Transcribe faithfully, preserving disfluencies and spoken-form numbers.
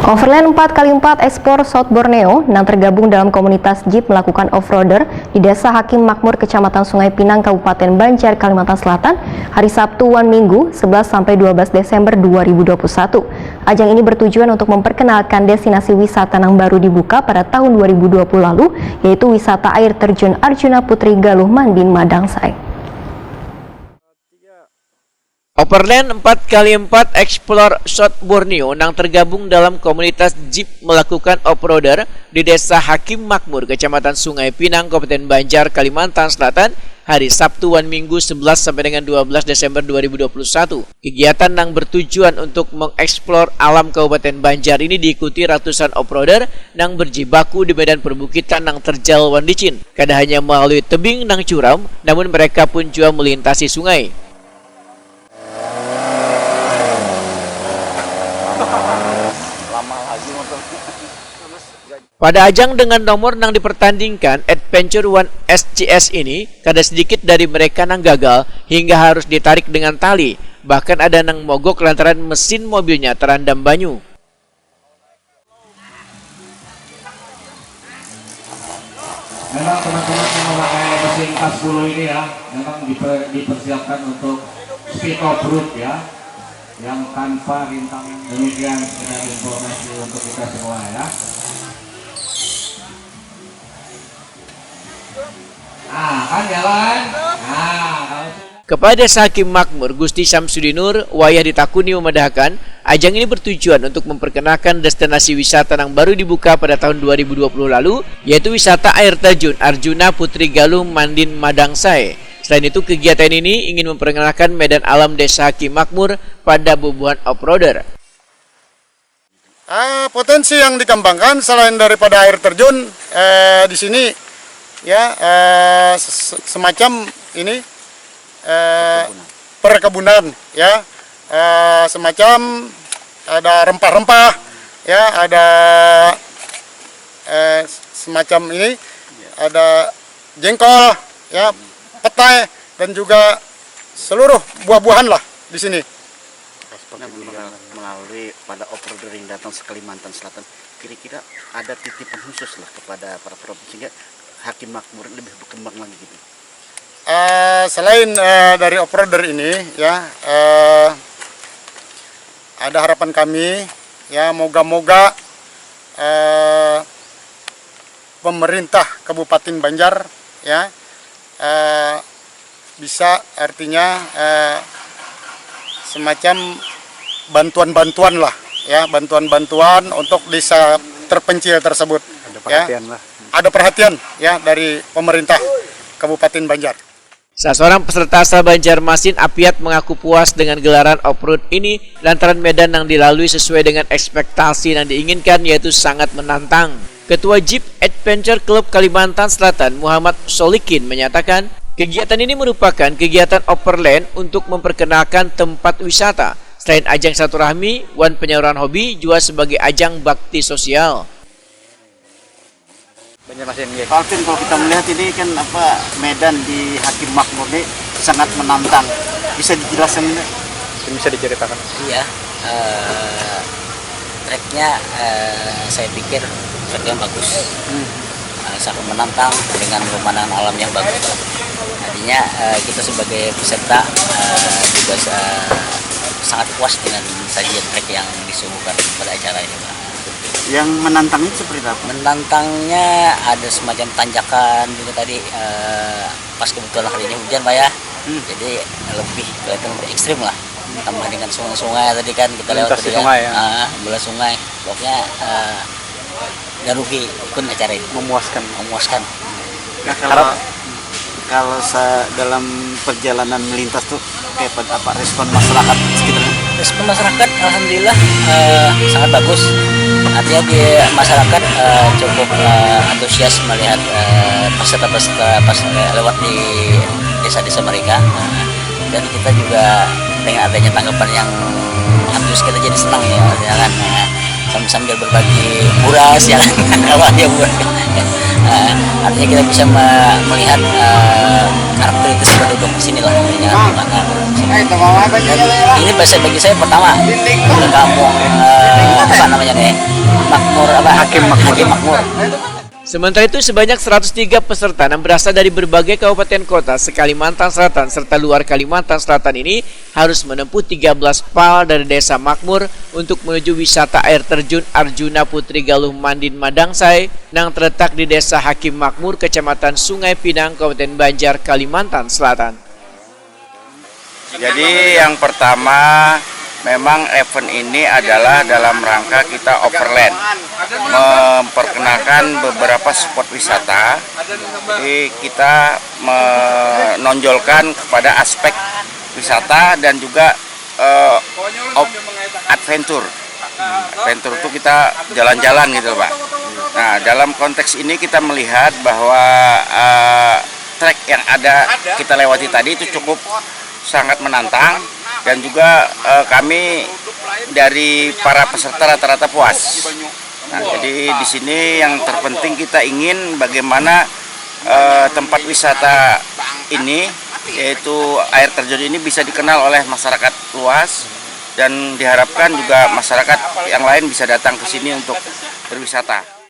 Overland empat kali empat Explore South Borneo nang tergabung dalam komunitas Jeep melakukan off-roader di Desa Hakim Makmur, Kecamatan Sungai Pinang, Kabupaten Banjar, Kalimantan Selatan, hari Sabtu wan Minggu, sebelas sampai dua belas Desember dua ribu dua puluh satu. Ajang ini bertujuan untuk memperkenalkan destinasi wisata nang baru dibuka pada tahun dua ribu dua puluh lalu, yaitu wisata air terjun Arjuna Putri Galuh Mandin Madangsai. Overland empat kali empat Explore South Borneo nang tergabung dalam komunitas Jeep melakukan off-roader di Desa Hakim Makmur, Kecamatan Sungai Pinang, Kabupaten Banjar, Kalimantan Selatan, hari Sabtu wan Minggu sebelas sampai dengan dua belas Desember dua ribu dua puluh satu. Kegiatan nang bertujuan untuk mengeksplor alam Kabupaten Banjar ini diikuti ratusan off-roader nang berjibaku di medan perbukitan nang terjal wan licin. Kada hanya melalui tebing nang curam, namun mereka pun jua melintasi sungai. Pada ajang dengan nomor nang dipertandingkan, Adventure One S C S ini, kada sedikit dari mereka nang gagal hingga harus ditarik dengan tali, bahkan ada nang mogok lantaran mesin mobilnya terandam banyu. Memang teman-teman yang memakai mesin Kasbulu ini ya, memang diper, dipersiapkan untuk speed off road ya, yang tanpa rintangan. Demikian sekedar informasi untuk kita semua ya. Nah, kan jalan. Nah, kalau Kepala Desa Hakim Makmur, Gusti Syamsudinur, wayah ditakuni memadahakan, ajang ini bertujuan untuk memperkenalkan destinasi wisata nang baru dibuka pada tahun dua ribu dua puluh lalu, yaitu wisata air terjun Arjuna Putri Galuh Mandin Madangsai. Selain itu, kegiatan ini ingin memperkenalkan medan alam Desa Hakim Makmur pada bubuhan off-roader. Ah, potensi yang dikembangkan selain daripada air terjun eh, di sini ya eh, se- semacam ini eh, perkebunan ya eh, semacam ada rempah-rempah ya ada eh, semacam ini ada jengkol ya petai dan juga seluruh buah-buahan lah di sini. Nah, melalui pada off-roader yang datang se Kalimantan Selatan, kira-kira ada titipan khusus lah kepada para provinsi sehingga Hakim Makmur lebih berkembang lagi gitu. Uh, selain uh, dari off-roader ini, ya uh, ada harapan kami, ya moga-moga uh, pemerintah Kabupaten Banjar, ya uh, bisa artinya eh, semacam bantuan-bantuan lah ya bantuan-bantuan untuk desa terpencil tersebut ada perhatian ya. Lah ada perhatian ya dari pemerintah Kabupaten Banjar. Salah seorang peserta asal Banjarmasin, Apiat, mengaku puas dengan gelaran off-road ini lantaran medan yang dilalui sesuai dengan ekspektasi yang diinginkan, yaitu sangat menantang. Ketua Jeep Adventure Club Kalimantan Selatan, Muhammad Solikin, menyatakan, kegiatan ini merupakan kegiatan overland untuk memperkenalkan tempat wisata. Selain ajang silaturahmi wan penyaluran hobi, jua sebagai ajang bakti sosial. Banjarmasin, nggih. Alvin, kalau kita melihat ini kan apa medan di Hakim Makmur ini sangat menantang. Bisa dijelaskan ini? Mungkin bisa diceritakan. Iya, eh, tracknya eh, saya pikir track yang bagus. Hmm. Eh, sangat menantang dengan pemandangan alam yang bagus. Artinya eh, kita sebagai peserta eh, juga sa- sangat puas dengan sajian track yang disuguhkan pada acara ini, Pak. Yang menantang itu seperti apa? Menantangnya ada semacam tanjakan juga tadi eh, pas kebetulan harinya hujan, Pak, ya. Hmm. Jadi lebih kelihatan lebih ekstrim lah. Tambah dengan sungai-sungai tadi kan kita lewat tadi sungai, ya. Ah, bola sungai. Pokoknya eh, gak rugi pun acara ini. Memuaskan. Memuaskan. Nah, kalau Harap. Kalau sa dalam perjalanan melintas tuh kayak apa respon masyarakat sekitarnya? Respon masyarakat alhamdulillah eh, sangat bagus. Artinya di masyarakat eh, cukup eh, antusias melihat eh, peserta-peserta pas eh, lewat di desa-desa mereka. Dan kita juga dengan adanya tanggapan yang antusias kita jadi senang ya, ya kan. Ya. Sambil-sambil berbagi buras ya kan. Awalnya buras. Nah, artinya kita bisa me- melihat eh, karakteristik penduduk sini lah. Ya. Nah, Ini bahasa bagi saya pertama di kampung, eh, apa namanya nih, makmur apa, hakim makmur, hakim makmur. Sementara itu, sebanyak seratus tiga peserta yang berasal dari berbagai kabupaten kota se-Kalimantan Selatan serta luar Kalimantan Selatan ini harus menempuh tiga belas pal dari Desa Makmur untuk menuju wisata air terjun Arjuna Putri Galuh Mandin Madangsai yang terletak di Desa Hakim Makmur, Kecamatan Sungai Pinang, Kabupaten Banjar, Kalimantan Selatan. Jadi yang pertama, memang event ini adalah dalam rangka kita overland, memperkenalkan beberapa spot wisata. Jadi kita menonjolkan kepada aspek wisata dan juga eh, op- adventure. Adventure itu kita jalan-jalan gitu, Pak. Nah, dalam konteks ini kita melihat bahwa eh, trek yang ada kita lewati tadi itu cukup sangat menantang dan juga eh, kami dari para peserta rata-rata puas. Nah, jadi di sini yang terpenting kita ingin bagaimana eh, tempat wisata ini, yaitu air terjun ini, bisa dikenal oleh masyarakat luas dan diharapkan juga masyarakat yang lain bisa datang ke sini untuk berwisata.